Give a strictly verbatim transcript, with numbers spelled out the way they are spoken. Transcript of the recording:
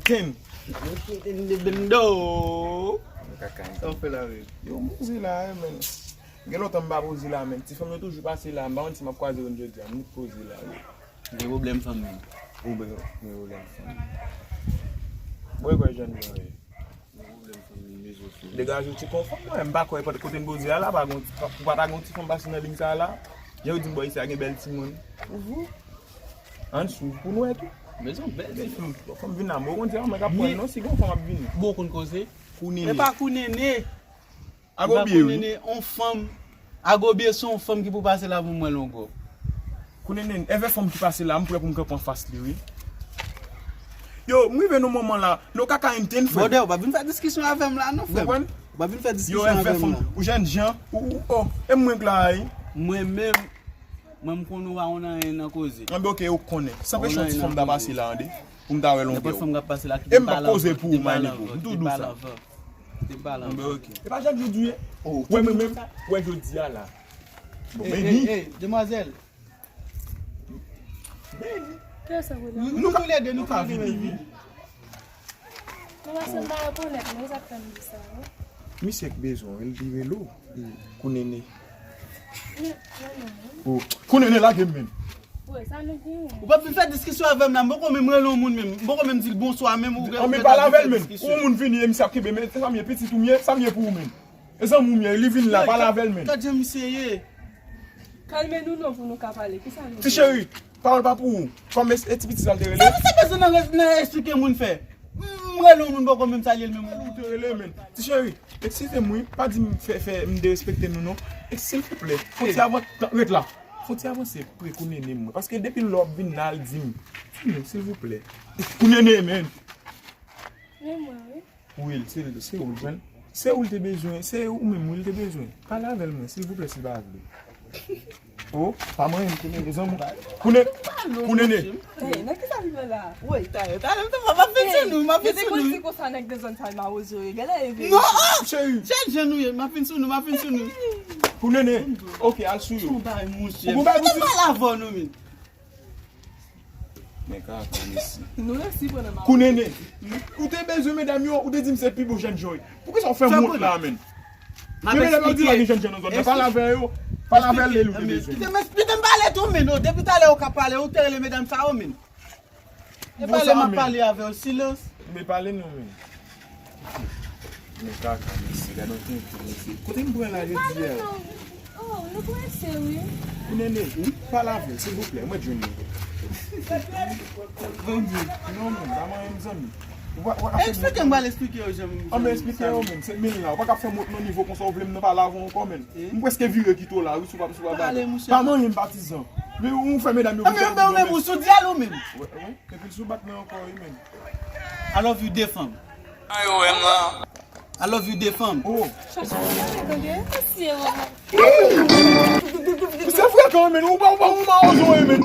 Ken. Nintendo. Kaka. Sa w fè la, wi? Yo, m poze la, wi, men. Gen lontan m pa poze la, men. Ti fanm yo toujou pase la. M pa konn si m ap kwaze youn jodi a. M nik poze la, wi. Gen pwoblèm fanm nan. Ou gen, gen pwoblèm fanm. Bon, e kwè jèn jan ye. Gen pwoblèm fanm nan, mezon fanm. Degaje w ti konfòm, mwen, m pa kwè kote n poze a la, pa gon, pa, pa ta gon ti fanm pase nan liy sa a la. Jan yo di m bò isi a gen bèl timoun. Ouvou. Ann swiv pou nou wè tou. Mezon bèl timoun. Fò m vin la, mwen konn se mwen k ap pran non, si gon fanm ap vini. Bon, konn koze. Kounene. E pa kounene. Agobye, wi. Kounene, on fanm. Agobye se on fanm ki pou pase la pou mwen longo. Kounene, èvè fanm ki pase la, m prè pou m kanpe anfas li, wi. Yo, m rive nan moman la. Nou kaka enten, frè. Bòdè, ou pa vin fè diskisyon avè m la, non, frè. Ou konprann? Ou pa vin fè diskisyon avè m la. Ou jèn jan, ou, ou, oh, e mwen k la, wi. Mwen menm, mwen m konn ou pa konn anyen nan koze. Anben, oke, ou konnen. Sa anpeche yon ti fanm ta pase la, ande. Pou m ta wè longè w. Nenpòt fanm k ap pase la, kite m pale anvan, kite m pale anvan, kite m pale anvan. Anben, oke. E pa chak jou di ye. Wè, mwen menm, wè jodi a la. Bon, Beni. Ey, ey, demwazèl. Beni. Kiyès sa, Beni? Nou toulède, nou ka vini, vini. Non, paske m pa rekonèt, men sa k fè m di sa, wi. Misye k bezwen w, li rele w. Kounene. Kounene lage m menm. Ou p ap vin fè diskisyon avè m la, m poko menm rele yon moun menm. M poko menm di l bonswa menm, ou gen. Anben, pale avè l menm. Ou yon moun vini, e misye ap kenbe men, sa m ye, pitit ou m ye, sa m ye pou ou menm. E zanmi w m ye, li vin la, pale avè l menm. Gad jan misye ye. Kalme nou non pou nou ka pale. Kisa nou di? Ti cheri, pawòl pa pou ou. Kòm e, e ti pitit sa l te rele. Sa misye bezwen nan, nan esplike moun fè? M rele yon moun poko menm salye l menm. Ou te rele menm. Ti cheri, eskize m wi, pa di m fè, fè m derespekte nou non. E silvouplè, fon ti avan, ret la. Fon ti avanse pre Kounene mwen. Paske depi lè w ap vin la, l di m, "Tini, silvouplè." Kounene, men. Men mwen, wi. Wi, se, se ou l jwenn. Se ou l te bezwen, se ou menm wi l te bezwen. Pale avè l mwen, silvouplè, si l pa vle. Oh, pa manyen m, Kounene, zanmi w. Kounene, Kounene. Hey, nan kisa li pral la? Woy, talè, talè, m ap fin sou nou, m ap fin sou nou. Yo te konn di konsa nèg de zòn sa yo mawozo yo, genlè e vre. Non, oh! Cheri. Jèn jan nou ye, m ap fin sou nou, m ap fin sou nou. Kounene, oke, al sou yo. Ou bay mouche. Ou bay mouche. Pale avè nou, men. Men kaka mesye. Nou resi pandan m ap. Kounene, ou te bezwen medam yo, ou te di m se pi bon jèn jan yo ye. Poukisa w fè m wont la, men? Men medam yo di pa gen jèn jan nan zòn nan. Pale avè yo. Pale avè l, ou te bezwen. Kite m, kite m pale tou, men. Oh, depi talè ou ka pale, ou te rele medam sa yo, men. E pale, m ap pale avè w, silans. Men pale non, men. Men kaka mesye, gade yon tenten mesye. Kote m pran la jodi a? Oh, nou prese wi. Kounene, pale avè l, silvouplè, mwen jwenn li. Zanmi, non, non, pa manyen m, zanmi. Ou pa, ou pa ka fè. Eksplike m, pral eksplike yo jan m. An, men eksplike yo, men. Se men la, ou pa ka fè m wont nan nivo konsa, ou vle m nan pale avè w ankò, men. M prèske vire kite w la, wi, si w pa, si w pa pale. Pa manyen m, patizan. Men ou fè medam yo vin fè. Ou menm, ou sou dyal ou menm. Epi l sou bak mwen ankò, wi, men. I love you, de fanm. An yo wè m nan. I love you, de fanm. Oh. Chache mwen, tande? Mesye, mwen. Se frekan, men. Ou pa, ou pa, ou pa ozo, men.